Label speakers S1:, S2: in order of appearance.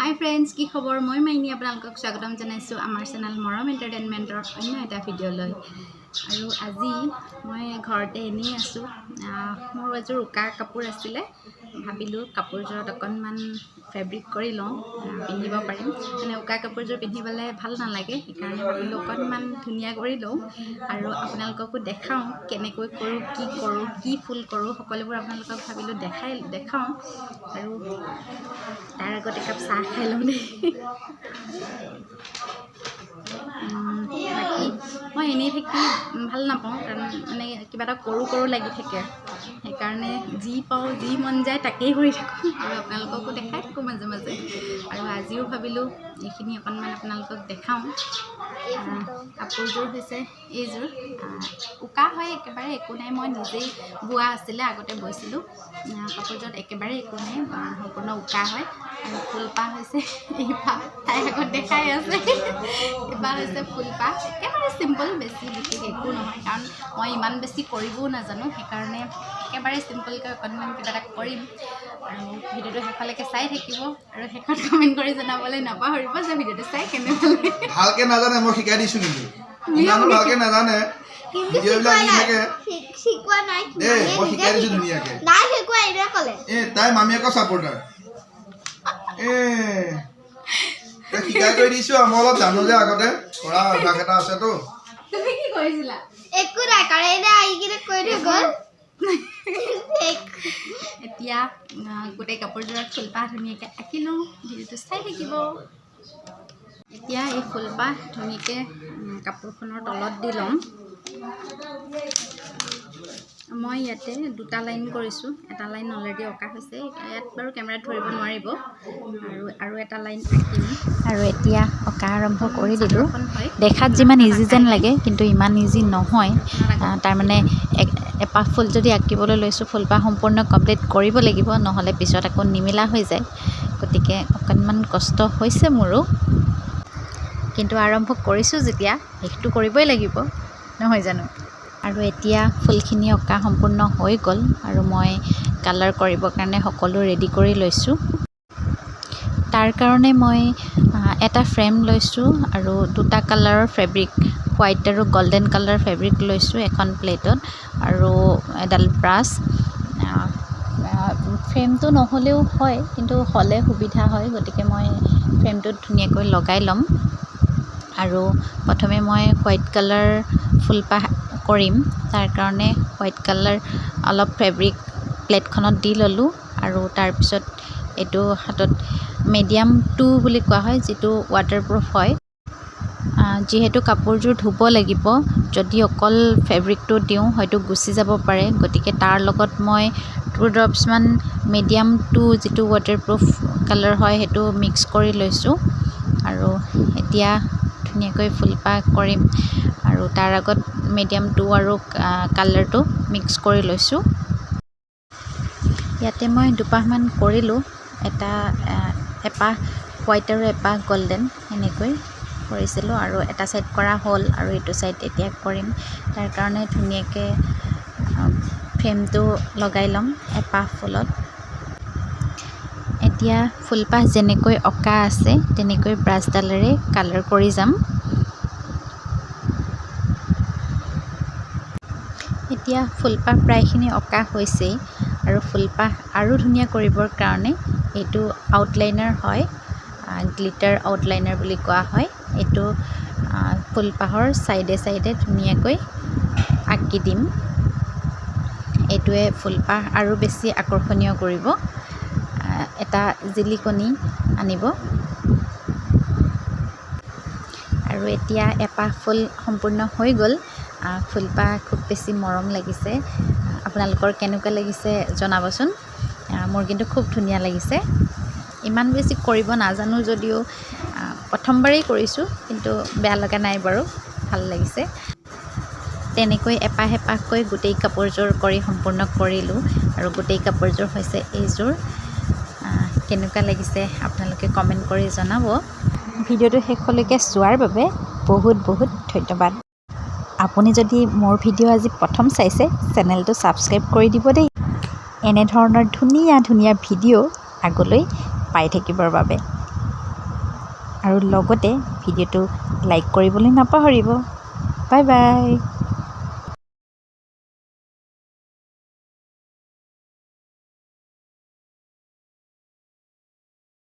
S1: হাই friends, কি খবৰ? মই মাইনী আপোনালোকক স্বাগতম জনাইছোঁ আমাৰ চেনেল মৰম এণ্টাৰটেইনমেণ্টৰ অন্য এটা ভিডিঅ'লৈ। আৰু আজি মই ঘৰতে এনেই আছোঁ। মোৰ এযোৰ উকা কাপোৰ আছিলে। ভাবিলোঁ কাপোৰযোৰত অকণমান ফেব্ৰিক কৰি লওঁ, পিন্ধিব পাৰিম। মানে উকা কাপোৰযোৰ পিন্ধিবলৈ ভাল নালাগে, সেইকাৰণে ভাবিলোঁ অকণমান ধুনীয়া কৰি লওঁ আৰু আপোনালোককো দেখাওঁ কেনেকৈ কৰোঁ, কি কৰোঁ, কি ফুল কৰোঁ, সকলোবোৰ আপোনালোকক ভাবিলোঁ দেখাওঁ। আৰু তাৰ আগত একাপ চাহ খাই লওঁ দেই। বাকী মই এনেই থাকি ভাল নাপাওঁ, কাৰণ মানে কিবা এটা কৰোঁ কৰোঁ লাগি থাকে। সেইকাৰণে যি পাওঁ, যি মন যায় তাকেই কৰি থাকোঁ আৰু আপোনালোককো দেখাই থাকোঁ মাজে মাজে। আৰু আজিও ভাবিলোঁ এইখিনি অকণমান আপোনালোকক দেখাওঁ। কাপোৰযোৰ হৈছে এইযোৰ। উকা হয়, একেবাৰে একো নাই। মই নিজেই বোৱা আছিলে, আগতে বৈছিলোঁ। কাপোৰযোৰত একেবাৰে একো নাই, সম্পূৰ্ণ উকা হয়। আৰু ফুলপাহ হৈছে এইপাহ, তাই আগত দেখাই আছে। এইপাহ হৈছে ফুলপাহ, একেবাৰে চিম্পল, বেছি বিশেষ একো নহয়, কাৰণ মই ইমান বেছি কৰিবও নাজানো। সেইকাৰণে একেবাৰে চিম্পলকৈ অকণমান কিবা এটা কৰিম। আৰু ভিডিঅ'টো শেষলৈকে চাই থাকিব আৰু শেষত কমেণ্ট কৰি জনাবলৈ নাপাহৰিব যে ভিডিঅ'টো চাই কেনে পালে।
S2: ভালকে নাজানে, মই শিকাই দিছো। কিন্তু ইমানো ভালকে নাজানে, ভিডিঅ'বিলাক দি থাকে।
S3: শিকোৱা নাই।
S2: দেই, মই শিকাই দিছো ধুনীয়াকে।
S3: নাই শিকোৱা, এনে ক'লে।
S2: এ তাই মামীয়েকৰ ছাপৰ্টাৰ। এ তাই শিকাই কৰি দিছো আৰু মই অলপ জানো যে আগতে কৰা অভ্যাস এটা আছেতো।
S1: তুমি কি কৰিছিলা?
S3: একো নাই কৰা, এনে আহি কিনে কৈ থৈ গ'ল।
S1: এতিয়া গোটেই কাপোৰযোৰত ফুলপাহ ধুনীয়াকৈ আঁকি লওঁ, ভিডিঅ'টো চাই থাকিব। এতিয়া এই ফুলপাহ ধুনীয়াকৈ কাপোৰখনৰ তলত দি ল'ম। মই ইয়াতে দুটা লাইন কৰিছোঁ। এটা লাইন অলৰেডি অঁকা হৈছে, ইয়াত বাৰু কেমেৰাত ধৰিব নোৱাৰিব। আৰু এটা লাইন আঁকিম।
S4: আৰু এতিয়া অঁকা আৰম্ভ কৰি দিলোঁ।
S1: চাদৰখন হয়।
S4: দেখাত যিমান ইজি যেন লাগে, কিন্তু ইমান ইজি নহয়। তাৰমানে এপাহ ফুল যদি আঁকিবলৈ লৈছোঁ, ফুলপাহ সম্পূৰ্ণ কমপ্লিট কৰিব লাগিব, নহ'লে পিছত আকৌ নিমিলা হৈ যায়। গতিকে অকণমান কষ্ট হৈছে মোৰো, কিন্তু আৰম্ভ কৰিছোঁ যেতিয়া শেষটো কৰিবই লাগিব, নহয় জানো? আৰু এতিয়া ফুলখিনি অঁকা সম্পূৰ্ণ হৈ গ'ল আৰু মই কালাৰ কৰিবৰ কাৰণে সকলো ৰেডি কৰি লৈছোঁ। তাৰ কাৰণে মই এটা ফ্ৰেম লৈছোঁ আৰু দুটা কালাৰৰ ফেব্ৰিক, হোৱাইট আৰু গল্ডেন কালাৰ ফেব্ৰিক লৈছোঁ এখন প্লেটত আৰু এডাল ব্ৰাছ। ফ্ৰেমটো নহ'লেও হয়, কিন্তু হ'লে সুবিধা হয়। গতিকে মই ফ্ৰেমটোত ধুনীয়াকৈ লগাই ল'ম। আৰু প্ৰথমে মই হোৱাইট কালাৰ ফুলপাহ কৰিম। তাৰ কাৰণে হোৱাইট কালাৰ অলপ ফেব্ৰিক প্লেটখনত দি ল'লোঁ। আৰু তাৰপিছত এইটো হাতত মিডিয়াম 2 বুলি কোৱা হয়, যিটো ৱাটাৰপ্ৰুফ হয়। যিহেতু কাপোৰযোৰ ধুব লাগিব, যদি অকল ফেব্ৰিকটো দিওঁ হয়তো গুচি যাব পাৰে। গতিকে তাৰ লগত মই 2 ড্ৰপছমান মিডিয়াম 2, যিটো ৱাটাৰপ্ৰুফ কালাৰ হয়, সেইটো মিক্স কৰি লৈছোঁ। আৰু এতিয়া ধুনীয়াকৈ ফুলপাহ কৰিম আৰু তাৰ আগত মিডিয়াম 2 আৰু কালাৰটো মিক্স কৰি লৈছোঁ। ইয়াতে মই দুপাহমান কৰিলোঁ, এপাহ হোৱাইট আৰু এপাহ গল্ডেন, এনেকৈ কৰিছিলোঁ। আৰু এটা ছাইড কৰা হ'ল আৰু এইটো ছাইড এতিয়া কৰিম। তাৰ কাৰণে ধুনীয়াকৈ ফ্ৰেমটো লগাই ল'ম এপাহ ফুলত। এতিয়া ফুলপাহ যেনেকৈ অঁকা আছে তেনেকৈ ব্ৰাছডালেৰে কালাৰ কৰি যাম। এতিয়া ফুলপাহ প্ৰায়খিনি অঁকা হৈছেই। আৰু ফুলপাহ আৰু ধুনীয়া কৰিবৰ কাৰণে এইটো আউটলাইনাৰ হয়, গ্লিটাৰ আউটলাইনাৰ বুলি কোৱা হয়। এইটো ফুলপাহৰ ছাইডে ছাইডে ধুনীয়াকৈ আঁকি দিম। এইটোৱে ফুলপাহ আৰু বেছি আকৰ্ষণীয় কৰিব, এটা জিলিকনি আনিব। আৰু এতিয়া এপাহ ফুল সম্পূৰ্ণ হৈ গ'ল। ফুলপাহ খুব বেছি মৰম লাগিছে। আপোনালোকৰ কেনেকুৱা লাগিছে জনাবচোন। মোৰ কিন্তু খুব ধুনীয়া লাগিছে। ইমান বেছি কৰিব নাজানো যদিও, প্ৰথমবাৰেই কৰিছোঁ, কিন্তু বেয়া লগা নাই বাৰু, ভাল লাগিছে। তেনেকৈ এপাহ এপাহকৈ গোটেই কাপোৰযোৰ কৰি সম্পূৰ্ণ কৰিলোঁ। আৰু গোটেই কাপোৰযোৰ হৈছে এইযোৰ। কেনেকুৱা লাগিছে আপোনালোকে কমেণ্ট কৰি জনাব। ভিডিঅ'টো শেষলৈকে চোৱাৰ বাবে বহুত বহুত ধন্যবাদ। আপুনি যদি মোৰ ভিডিঅ' আজি প্ৰথম চাইছে, চেনেলটো ছাবস্ক্ৰাইব কৰি দিব দেই, এনেধৰণৰ ধুনীয়া ধুনীয়া ভিডিঅ' আগলৈ পাই থাকিবৰ বাবে। আৰু লগতে ভিডিঅ'টো লাইক কৰিবলৈ নাপাহৰিব। Bye bye.